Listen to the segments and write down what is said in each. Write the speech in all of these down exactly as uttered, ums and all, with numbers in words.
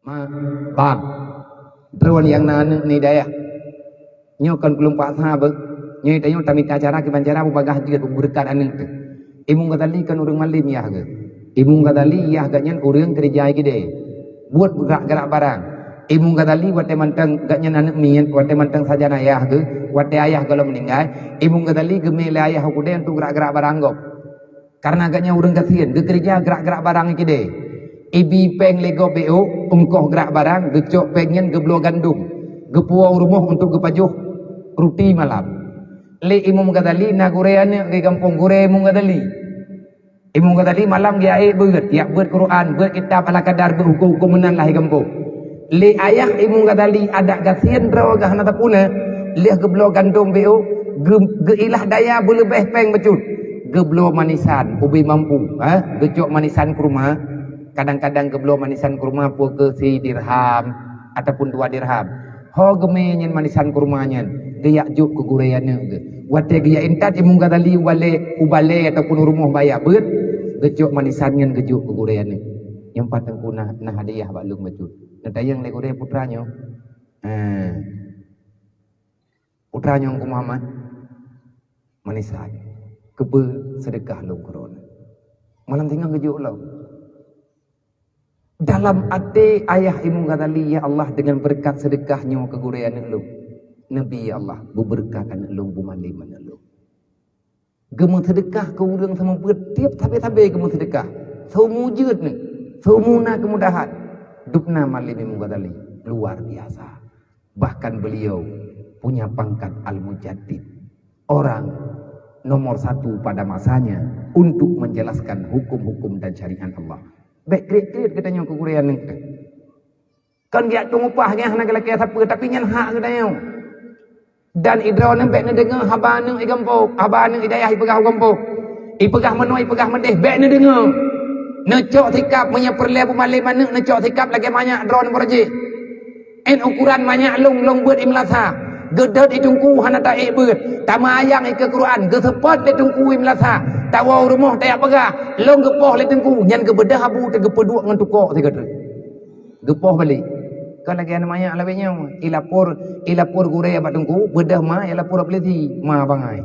Ma, bang, droeneuh nyang na aneuëk nibak dayah. Nyoe kon peuleumpah sabe. Nyoe tanyoe tamita cara kiban cara beubagaih jeuet beubeureukat aneuëk teuh. Imum Ghazali kon ureuëng malem yah geuh. Imum Ghazali yah geuhnyan ureuëng keureuja kidée. Buet grak-grak barang. Imum Ghazali watée mantong geuhnyan aneuëk miet, watée mantong sajan ayah geuh, watée ayah gohlom meuninggai, Imum Ghazali geumé lé ayah u keudée untuk grak-grak barang gob. Kareuna geuhnyan ureuëng gasien, geukeureuja grak-grak barang kidée. Ibi péng lé gob béuk, eungkoh grak barang, geucok péng nyan geubloe gandom, geupuwoe u rumoh untuk geupajoh ruti malam. Lé Imum Ghazali na gurée aneuëk di gampông, gurée Imum Ghazali. Imum Ghazali malam geujak ék beuet, jak beuet Quran, beuet kitab ala kadar, beuet huköm-huköm meunan lahé gampông. Lé ayah Imum Ghazali adak gasien droe geuh hana tapuna, lheueh geubloe gandom béuk, geu-, geuilah daya beuleubeh péng bacut. Geubloe manisan, ubé mampu, ha? Geucok manisan kurma, kadang-kadang geubloe manisan kurma peu keu si dirham ataupun dua dirham. Ho geumé nyan manisan kurma nyan, geujak jok keu gurée aneuëk geuh. Watée geujak intat Imum Ghazali u balée, u balée ataupun u rumoh baya beuet, geucok manisan nyan geujok keu gurée aneuëk. Nyoe pat teungku na, na hadiah bak lôn bacut. Neutanyong lé gurée, "Putra nyoe?" "Heh." "Putra nyoe Teungku Muhammad?" "Manisan." "Keupeue?" "Seudeukah lôn keu droeneuh." Malam singoh geujok lom. Dalam até ayah Imum Ghazali, "Ya Allah, deungon beureukat seudeukah nyoe keu gurée aneuëk lôn, neubi, ya Allah, beubeureukat aneuëk lôn, beumalem aneuëk lôn." Geumeuseudeukah keu ureuëng seumeubeuet, tieb sabe-sabe geumeuseudeukah. Seumu jeuet nyoe, seumu na keumudahan. Dubna malem Imum Ghazali, luar biasa. Bahkan beliau punya pangkat Al-Mujaddid, orang nomor satu pada masanya untuk menjelaskan hukum-hukum dan syariat Allah. Bék kriet-kriet geutanyoe keu gurée aneuëk teuh. Kon geujak tueng upah nyan hana geulakée sapeue, tapi nyan hak geutanyoe. Dan idroeneuh bék neudeungoe haba aneuëk i gampông, haba aneuëk i dayah ipeugah u gampông. Ipeugah meunoe, ipeugah meudeh, bék neudeungoe. Neucok sikab, meunyoe peureulée beumalem aneuëk, neucok sikab lagée manyak droeneuh meureuji. Ét ukuran manyak lôn, lôn beuet i meulasa. Geudeuet i teungku hana taék beuet. Tameuyang ikeue Quran, geuseupôt lé teungku i meulasa. Tawoe u rumoh tajak peugah, lôn geupoh lé teungku, nyan geubeudoh abu teuh geupeuduek ngon tukok sigoe treuk. Geupoh balek. Kon lagée aneuk manyak lawét nyoe, ilapor, ilapor gurée bak teungku, beudoh ma, ilapor polisi, ma bangai.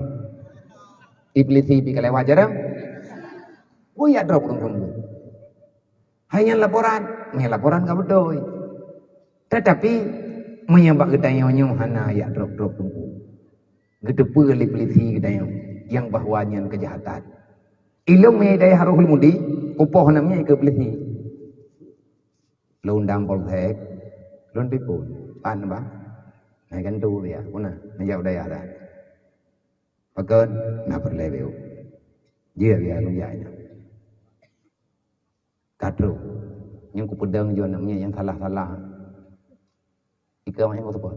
Iblisi pih ka lewat jarang. Bui jak drop keu teungku. Hai nyan laporan, meh laporan ka beutôi. Tetapi meunyoe bak geutanyoe nyoe hana jak drop-drop teungku. Geuteupeue lé polisi geutanyoe nyang bahwa nyan keujahatan. Ilôn meunyoe dayah Rohul Mudi, kupoh aneuk miet keu polisi. Lôn undang polsek, lôn telepon. Pan, Bang? Hai gantu dia, puna, neujak u dayah dah. Pakon? Na peureulée beu. Jeuet ya lôn jak nyoe. Ka trok. Nyang kupeudong jih aneuk miet nyang salah-salah. Ikeue awaknyan kuseupôt.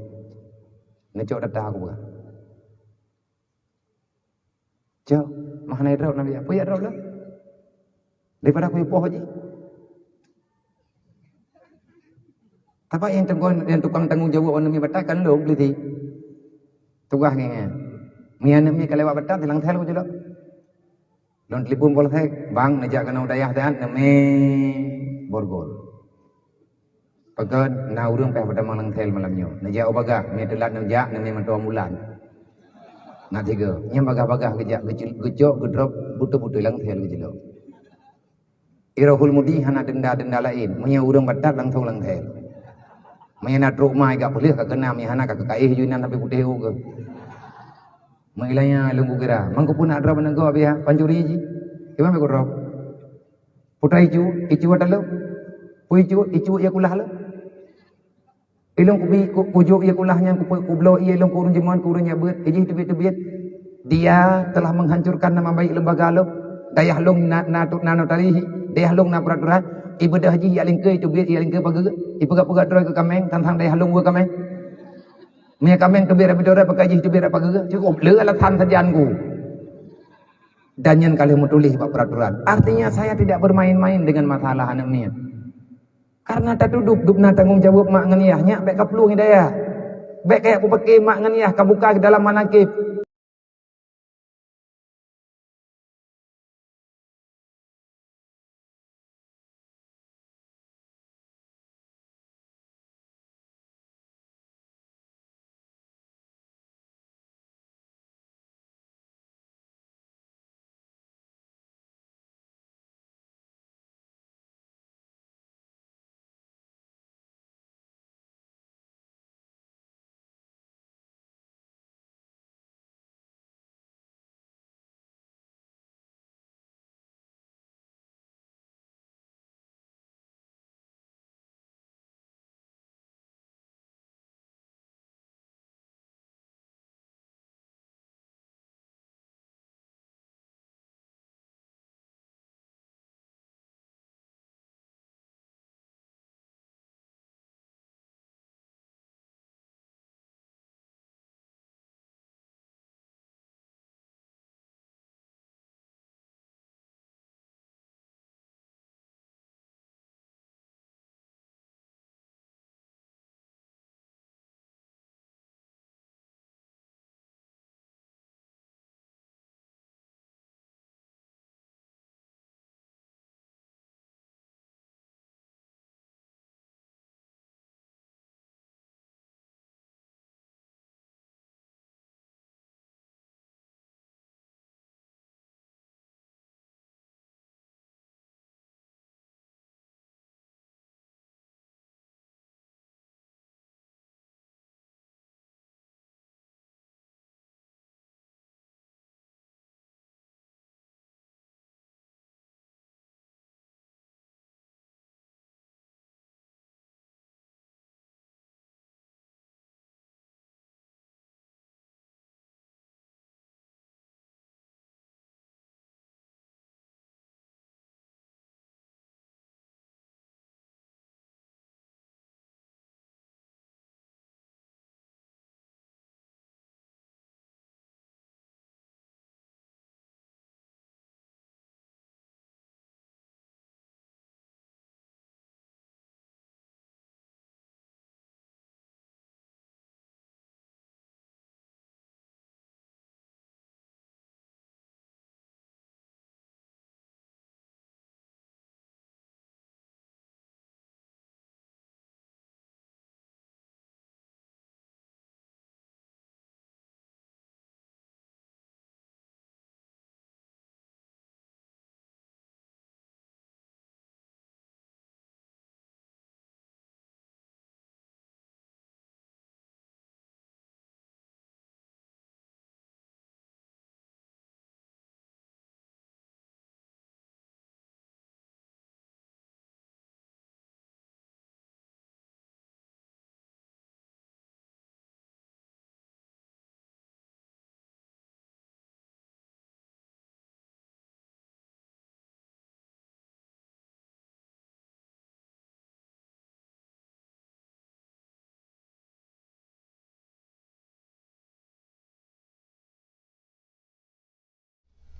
Neucok data kupeugah. Cok, mah hana drop nabi. Peue jak drop lom? Daripada kupoh jih. Tapi nyang tanggung, nyang tukang tanggong jaweueb aneuk miet batat kan lôn, polisi. Tugaih nyan. Meunyoe aneuk miet ka lewat batat, silang thèl kujulok. Lôn telepon polsek, "Bang, neujak keunoe u dayah that, neumè borgol." Pakon? Na ureueng pih peutamong lam thèl malam nyoe. Neujak u bagaih, meunyoe teulat neujak, neumè mantong ambulan. Na tiga. Nyan bagaih-bagaih geujak, geucil-, geucok, geudrop, beutôi-beutôi lam thèl geujulok. Irohul Mudi hana denda-denda laén. Meunyoe ureueng batat langsong lam thèl. Meunyoe na trok ma i gak peuleueh ka keunam, meunyoe hana ka keukaéh ju inan sampai putéh u keuh. Meuilanya lôn kukira, mangko pun nak droe meuneugo biah pancuri jih. Kiban bèk kudroe. Putra icu, icu ata lôn. Pue icu, icu ia kulah lôn. Ilôn kubi, ku-, kujok ia kulah nyan, kupe-, kubloe ia ilôn keu ureueng jeumon, keu ureueng jak beuet, ijih teubiet-teubiet. Dia telah menghancurkan nama baik lembaga lôn. Dayah lôn na, na tu-, na notaris, dayah lôn na peraturan. Ibeudôh jih ia lingkeu, iteubiet ia lingkeu pageue, ipeugah-peugah droe keu kaméng, tang-tang dayah lôn weueh kaméng. Meunyoe kaméng teubiet rab bidara, pakai jih teubiet rab pageue, cukup le alasan sajan ku. Dan nyan ka lheueh meutuléh bak peraturan. Artinya, saya tidak bermain-main dengan masalah aneuk miet. Karena tatudôh dubna tanggong jaweueb mak ngon yah, nyak bèk kaplueng i dayah. Bèk kajak kupaké mak ngon yah kabuka dalam manakib.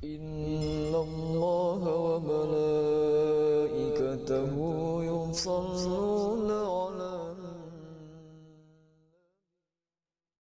إن الله وملائكته يصلون